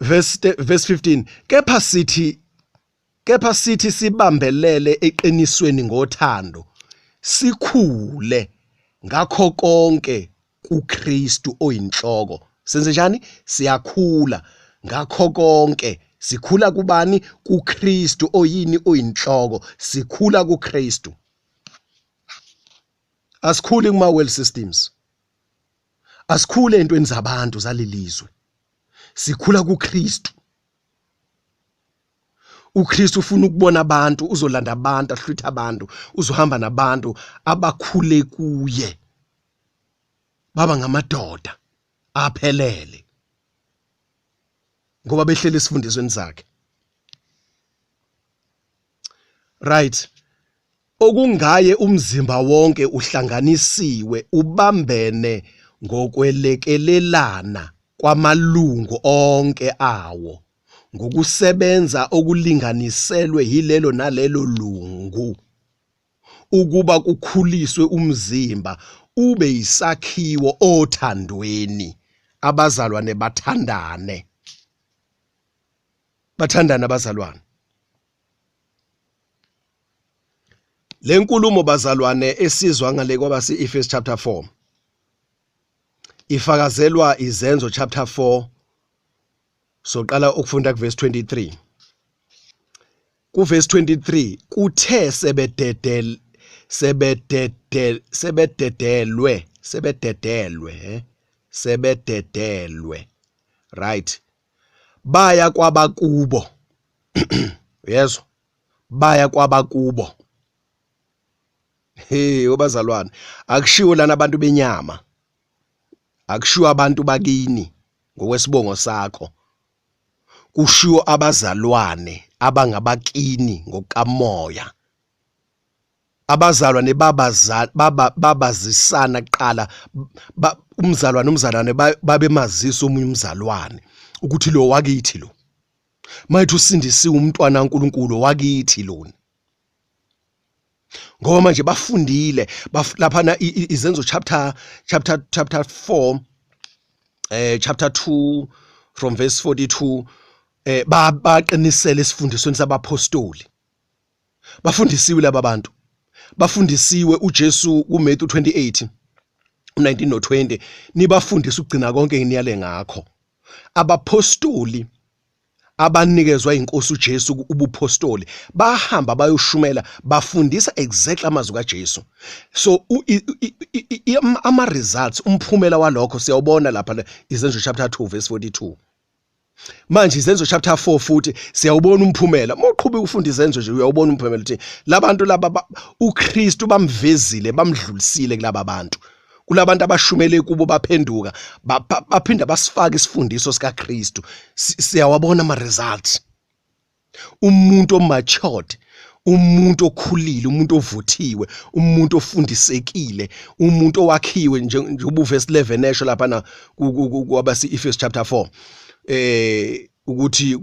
Verse 15 kepha sithi kepha sithi sibambelele eqinisweni ngothando sikhule ngakho konke kuKristu oyinhloko. Senze njani? Siyakhula ngakho konke. Sikhula kubani? kuKristu oyini? Oyinhloko. Sikhula kuKristu. Asikhuli kuma world systems. Asikhule entweni zabantu zalelizwe. Sikhula kuKristu. uKristu ufuna ukubona abantu, uzolanda abantu, ahlwithe abantu, uzohamba nabantu abakhule kuye. Baba ngamadoda aphelele. Ngoba behlele esifundisweni sakhe. Right. Okungaye umzimba wonke uhlanganisiwe ubambene ngokwelekelelana kwamalungu onke awo ngokusebenza okulinganiselwe yilelo nalelo lungu ukuba kukhuliswe umzimba ube yisakhiwo othandweni abazalwane bathandane bathandane abazalwane. Le nkulumo bazalwane esizwa ngale kwabase Efesu chapter 4 ifakazelwa izenzo chapter 4 soqala ukufunda kuverse 23. Kuverse 23 kuthe sebededel sebededel sebededelwe sebededelwe eh sebededelwe right baya kwabakubo uyezwa baya kwabakubo. Hey obazalwane, akushiwo lana abantu benyama, akushiwo abantu bakini ngokwesibongo sakho, kushiwo abazalwane abangabakini ngokukamoya. Abazalwane babaza baba babazisana kuqala, umzalwane umzalwane babemazisa omunye umzalwane ukuthi lo wakithi lo. Mayithi usindisiwe umntwana kaNkuluNkulu wakithi lona. Ngoba manje bafundile laphana izenzo chapter chapter chapter 4 chapter 2 from verse 42 baqinisele esifundisweni sabapostoli. Bafundisiwe laba bantu. Bafundisiwe uJesu kuMatthew 28 u19 no20 nibafundise ukugcina konke nginiyale ngakho. Abapostoli abanikezwa inkosi uJesu ubupostoli bahamba bayoshumela bafundisa exactly amazwi kaJesu. So ama results umphumela walokho siyawubona lapha izenzo chapter 2 verse 42. Manje izenzo chapter 4 futhi siyawubona umphumela. Uma uqhubeka ufunda izenzo nje uyawubona umphumela ukuthi labantu laba uKristu bamvezile bamdlulisile kulaba bantu. Kulabantu abashumele kubo baphenduka baphinda basifaka isifundiso sikaKristu. Siyawabona ama results. Umuntu omatured Umuntu okhulile, umuntu ovuthiwe, umuntu ofundisekile, umuntu owakhiwe njengoba uverse 11 esho lapha na kwabase Efesu chapter 4 ukuthi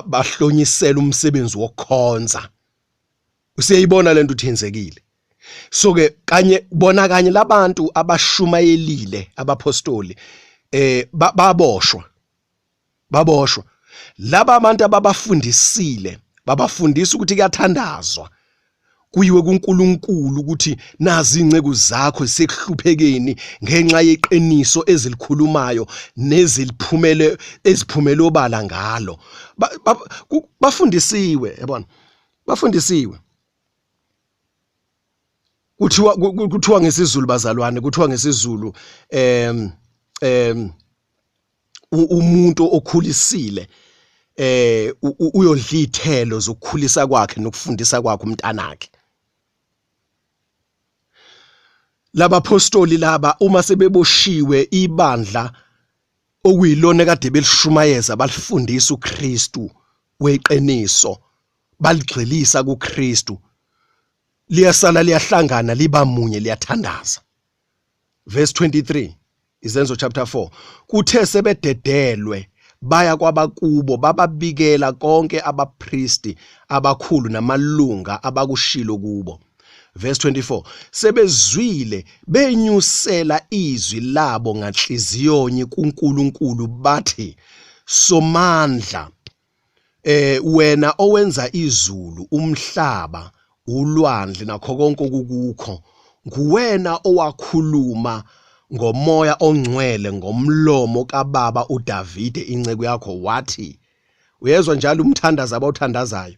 bahlonyisela umsebenzi wokukhonza. Useyibona lento ukuthi yenzekile. So ke kanye bona kanye labantu abashumayelile abapostoli baboshwa. Baboshwa. Laba abantu ababafundisile babafundisa ukuthi kuyathandazwa kuyiwe kuNkulunkulu ukuthi nazi inceku zakho sekuhluphekeni ngenxa yeqiniso ezilikhulumayo neziliphumele eziphumele obala ngalo. Bafundisiwe yabona, bafundisiwe. Kuthiwa ngesiZulu bazalwane, kuthiwa ngesiZulu umuntu okhulisile uyodla iy'thelo zokukhulisa kwakhe nokufundisa kwakhe umntanakhe. Labaphostoli laba uma sebeboshiwe ibandla okuyilona kade belishumayeza balifundisa uKristu weqiniso, baligxilisa kuKristu, liyasala liyahlangana liba munye liyathandaza. Verse 23 Izenzo chapter 4 kuthe sebededelwe baya kwabakubo bababikela konke abapristi abakhulu namalunga abakushilo kubo. Verse 24 sebezwile benyusela izwi labo nganhliziyonye kuNkulunkulu bathi, Somandla, wena owenza izulu, umhlaba, ulwandle nakho konke okukukho, nguwena owakhuluma ngomoya ongcwele ngomlomo kababa uDavide inceku yakho wathi. Uyezwa njalo umthandazo abawuthandazayo.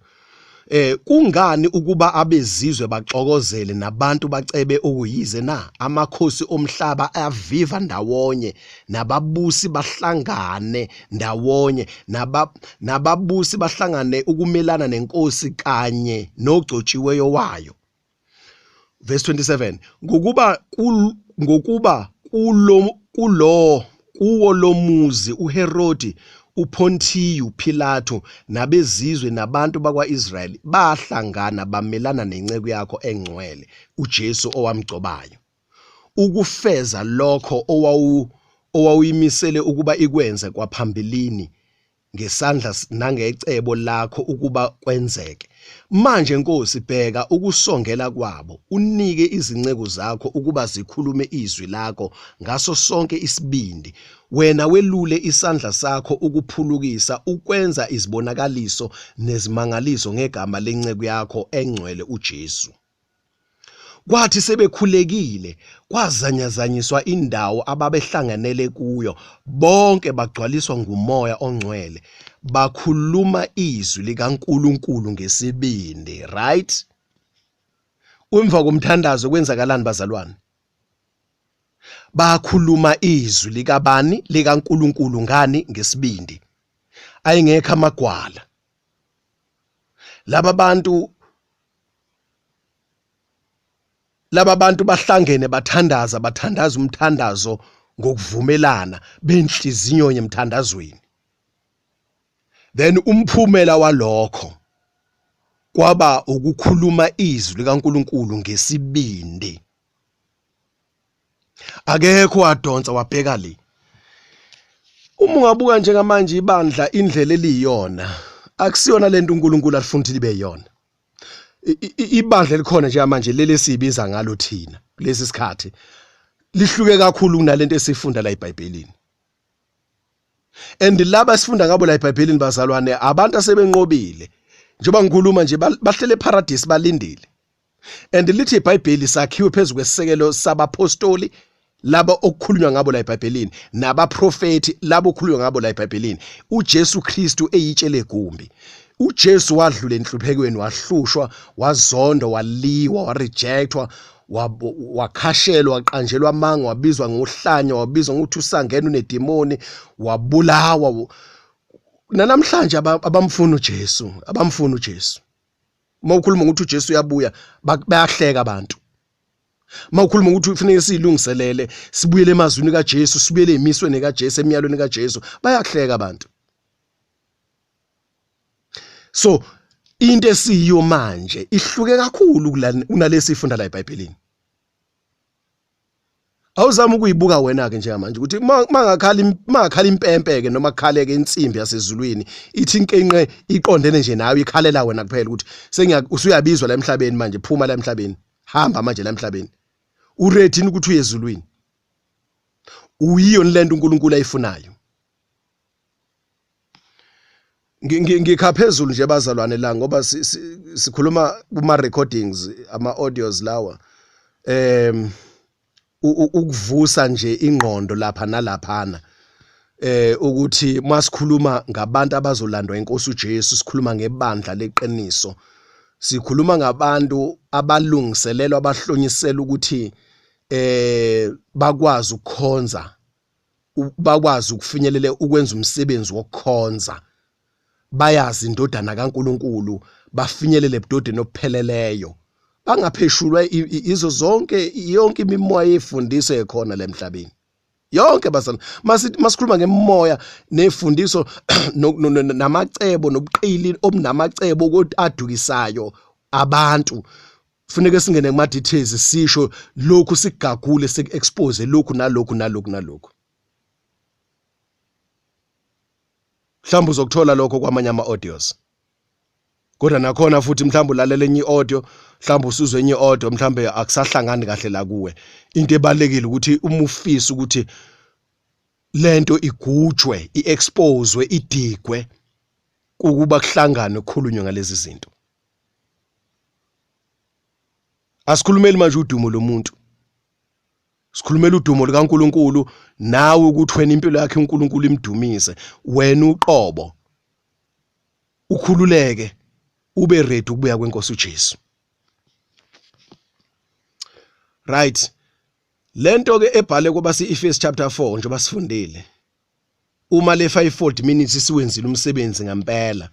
Kungani ukuba abezizwe baxokozele nabantu bacebe okuyize na? Amakhosi omhlaba aviva ndawonye nababusi bahlangane ndawonye nababusi bahlangane ukumelana nenkosi kanye nogcotshiweyo wayo. Verse 27 ngokuba kulo kuwo lomuzi uHerodi, uPontiyu Pilato nabezizwe nabantu bakwaIsrayeli bahlangana bamelana nenceku yakho engcwele uJesu owamgcobayo, ukufeza lokho owawuyimisele ukuba ikwenze kwaphambilini ngesandla nangecebo lakho ukuba kwenzeke. Manje Nkosi, bheka ukusongela kwabo, unike izinceku zakho ukuba zikhulume izwi lakho ngaso sonke isibindi. Wena welule isandla sakho ukuphulukisa, ukwenza izibonakaliso nezimangaliso ngegama lenceku yakho engcwele uJesu. Kwathi sebekhulekile, kwazanyazanyiswa indawo ababehlanganele kuyo, bonke bagcwaliswa nguMoya oNgcwele, bakhuluma izwi likaNkulunkulu ngesibindi. Right? Emva komthandazo kwenzakalani bazalwane? Bakhuluma izwi likabani? LikaNkulunkulu ngani? Ngesibindi. Ayengekho amagwala. Laba bantu Laba bantu bahlangene bathandaza, bathandaza umthandazo ngokuvumelana benhlizinyonye emthandazweni. Then umphumela walokho kwaba ukukhuluma izwi likaNkulunkulu ngesibindi. Akekho wadonsa wabheka le. Uma ungabuka njengamanje ibandla indlela eliyiyona, akusiyona lento uNkulunkulu alifuna ukuthi libe yiyona. Ibandla elikhona njengamanje leli esiyibiza ngalo thina kulesi sikhathi lihluke kakhulu kunalento esifunda la eBhayibhelini. And laba esifunda ngabo la eBhayibhelini bazalwane abantu asebenqobile. Njengoba ngikhuluma nje bahlele eParadise balindile. And lithi iBhayibheli sakhiwe phezu kwesisekelo sabapostoli laba okukhulunywa ngabo la eBhayibhelini nabaprofethi labo okukhulunywa ngabo la eBhayibhelini, uJesu Kristu eyitshe legumbi. uJesu wadlula enhluphekweni, wahlushwa, wazondwa, waliwa, warejectwa, wakhashelwa, waqanjelwa amanga, wabizwa ngohlanya, wabizwa ngokuthi usangene unedimoni, wabulawa. Nanamhlanje abamfuni uJesu, abamfuni uJesu. Uma ukhuluma ngokuthi uJesu uyabuya, bayahleka abantu. Uma ukhuluma ukuthi kufanele siyilungiselele, sibuyele emazwini kaJesu, sibuyele emisweni kaJesu, emyalweni kaJesu, bayahleka abantu. So Into esiyiyo manje ihluke kakhulu kunalesi ifunda la eBhayibhelini. Awuzama ukuyibuka wena ke njengamanje ukuthi mangakhala mangakhala impempe ke noma kukhaleke insimbi yasezulwini ithi inkenqe iqondene nje nawe ikhalela wena kuphela ukuthi sengiya usuyabizwa la emhlabeni manje phuma la emhlabeni hamba manje la emhlabeni uready ukuthi uye ezulwini uyiyo lento uNkulunkulu ayifunayo. Ngikha phezulu nje bazalwane la ngoba sikhuluma kuma recordings ama audios lawa ukuvusa nje ingqondo lapha nalaphana ukuthi masikhuluma ngabantu abazolandwa inkosi uJesu, sikhuluma ngebandla leqiniso, sikhuluma ngabantu abalungiselelwa abahlonyisela ukuthi bakwazi ukukhonza, bakwazi ukufinyelela ukwenza umsebenzi wokukhonza, bayazi indodana kaNkuluNkulu, bafinyelele ebudodeni obupheleleyo, bangapheshulwa izo zonke yonke imimoya yefundiso ekhona lemhlabeni yonke bazana. Masithi masikhuluma ngemimoya nefundiso namacebo nobuqili obunamacebo adukisayo abantu, funeke singene kuma details sisho lokhu, sigagule, siku-expose lokhu nalokhu nalokhu nalokhu. Mhlawumbe uzokuthola lokho kwamanye ama-audios, kodwa nakhona futhi mhlawumbe ulalela enye i-audio, mhlawumbe usuzwe enye i-audio, mhlawumbe akusahlangani kahle la kuwe. Into ebalekile ukuthi uma ufisa ukuthi lento igujwe, i-exposwe, idigwe, ukuba kuhlanganwe kukhulunywe ngalezi zinto. Asikhulumeli manje udumo lomuntu, sikhulumela udumo likaNkuluNkulu, nawe ukuthi wena impilo yakhe uNkulunkulu imdumise, wena uqobo ukhululeke ube ready ukubuya kwenkosi uJesu. Right, lento ke ebhale kwabase Efesu chapter 4 njengoba sifundile, uma le fivefold minutes siwenzile umsebenzi ngempela,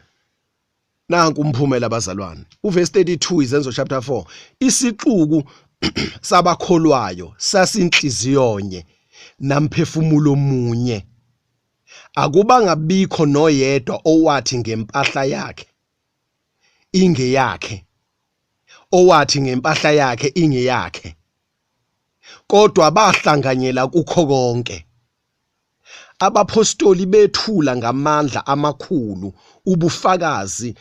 nanku umphumela bazalwane. Uverse 32 izenzo chapter 4, isixuku sabakholwayo sasinhliziyonye namphefumulo munye, akubanga bikho noyedwa owathi ngempahla yakhe ingeyakhe, owathi ngempahla yakhe ingeyakhe, kodwa bahlanganyela kukho konke. Abaphostoli bethula ngamandla amakhulu ubufakazi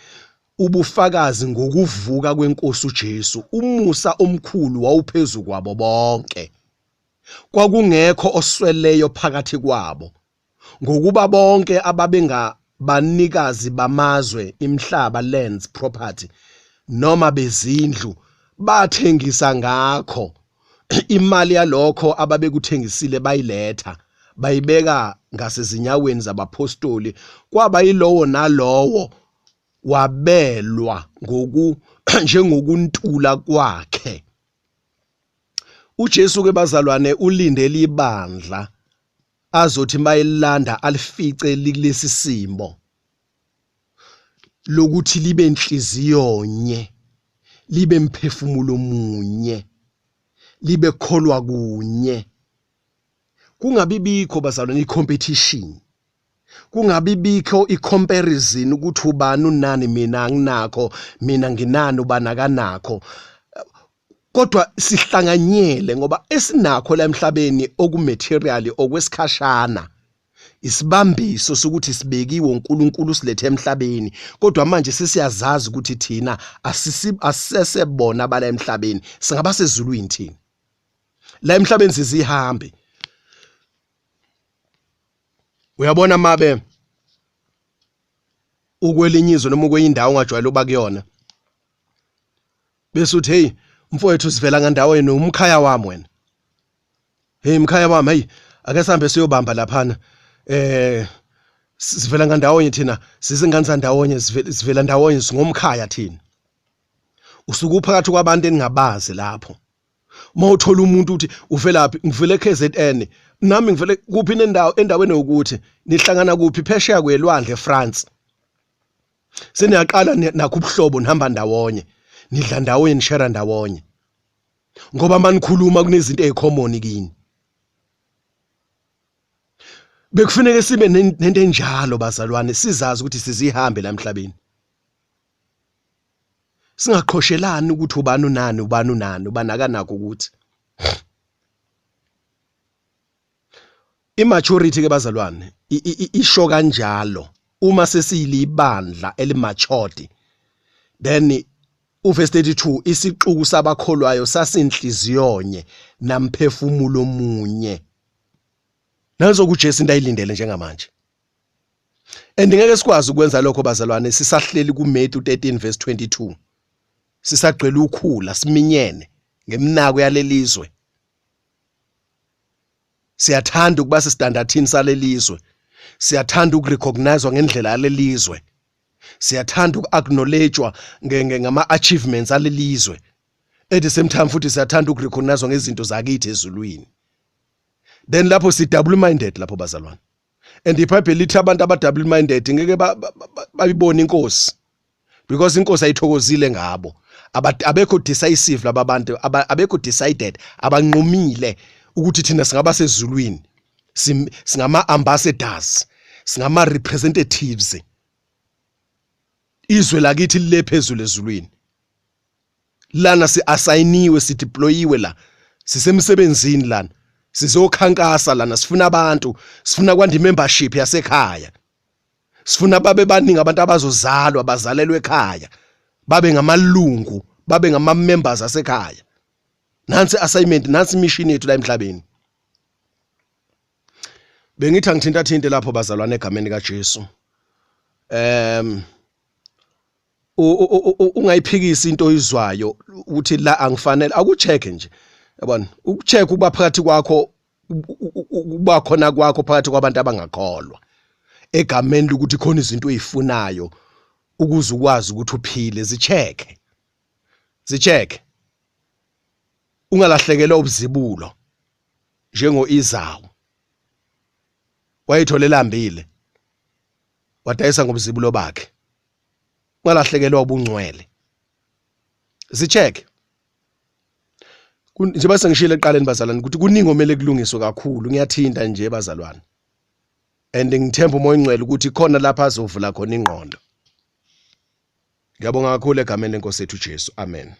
ngokuvuka kwenkosi uJesu, umusa omkhulu wawuphezu kwabo bonke. Kwakungekho osweleyo phakathi kwabo, ngokuba bonke ababengabanikazi bamazwe, imihlaba, lands, property, noma bezindlu, bathengisa ngakho. Imali yalokho ababekuthengisile bayiletha, bayibeka ngasezinyaweni zabaphostoli, kwaba yilowo nalowo wabelwa ngoku njengokuntula kwakhe. uJesu ke bazalwane ulindele ibandla azothi mayelanda alifice likulesi simo lokuthi libe inhliziyonye, libe mphefumulo munye, libe kholwa kunye, kungabi bikho bazalwane i-competition, kungabi bikho i-comparison ukuthi ubani unani, mina anginakho, mina nginani, ubani akanakho, kodwa sihlanganyele ngoba esinakho la emhlabeni okumaterial okwesikhashana, isibambiso sokuthi sibekiwe uNkulunkulu silethe emhlabeni, kodwa manje sesiyazazi ukuthi thina asisesebona abala emhlabeni, singaba sezulwini thina la emhlabeni sizihambi. Uyabona mabe ukwelinye izwe noma ukwenye indawo ongajwayele uba kuyona, bese uthi hey mfowethu sivela ngandawo yenu, umkhaya wami wena, hey mkhaya wami, hey ake sihambe siyobamba laphana, sivela ngandawonye thina, sizingane zandawonye, sivela ndawonye, singomkhaya thina. Usuke uphakathi kwabantu eningabazi lapho. Uma uthola umuntu uthi uvelaphi, ngivele KZN, nami ngivele kuphi nendawo, endaweni yokuthi nihlangana kuphi, phesheya kwelwandle France. Seniyaqala nakho ubuhlobo, nihamba ndawonye, nidla ndawonye, nishare ndawonye, ngoba manikhuluma kunezinto ezicommon kini. Bekufuneka sibe nento enjalo bazalwane, sizazi ukuthi sizihambe la emhlabeni. Singaqhoshelani ukuthi ubani unani, ubani unani, ubani akanakho ukuthi. Immaturity ke bazalwane isho kanjalo uma sesiyilibandla elimatured, then uverse 32, isixuku sabakholwayo sasinhliziyonye namphefumulo munye. Nanso kuJesu into ayilindele njengamanje. And ngeke sikwazi ukwenza lokho bazalwane sisahleli kuMatthew 13 verse 22. Sisagcwele ukhula siminyene ngemnako yalelizwe. Siyathanda ukuba sestandardsini salelizwe. Siyathanda ukurecognizwa ngendlela yalelizwe. Siyathanda uku-acknowledgewa ngama achievements alelizwe. At the same time futhi siyathanda ukurecognizwa ngezinto zakithi ezulwini. Then lapho si double minded lapho bazalwane. And iBhayibheli lithi abantu aba double minded ngeke bayibone inkosi, because inkosi ayithokozile ngabo. Abekho decisive laba bantu, abekho decided, abanqumile ukuthi thina singaba sezulwini, singama ambassadors, singama representatives, izwe lakithi lile phezulu ezulwini. Lana si-assigniwe, sideployiwe la, sisemsebenzini lana, sizokhankasa lana, sifuna abantu, sifuna kwanda membership yasekhaya, sifuna babe baningi abantu abazozalwa bazalelwe ekhaya, babe ngamalungu, babe ngama members asekhaya. Nansi assignment, nansi mission yethu la emhlabeni. Bengithi angithinta thinte lapho bazalwane egameni kaJesu. Ungayiphikisi into oyizwayo ukuthi la angifanele akucheck nje, yabona, ukucheck ukuba phakathi kwakho, ukuba khona kwakho phakathi kwabantu abangakholwa egameni lokuthi khona izinto oyifunayo ukuze ukwazi ukuthi uphile. Zicheck, zicheck, ungalahlekelwa ubuzibulo njengo Izawu wayethole lambile wadayisa ngobuzibulo bakhe. Ungalahlekelwa ubungcwele, zicheck. Njengoba sengishilo ekuqaleni bazalwane ukuthi kuningi omele kulungiswe kakhulu, ngiyathinta nje bazalwane, and ngithemba uMoya oNgcwele ukuthi khona lapha azovula khona ingqondo. Ngiyabonga kakhulu egameni lenkosi yethu Jesu, amen.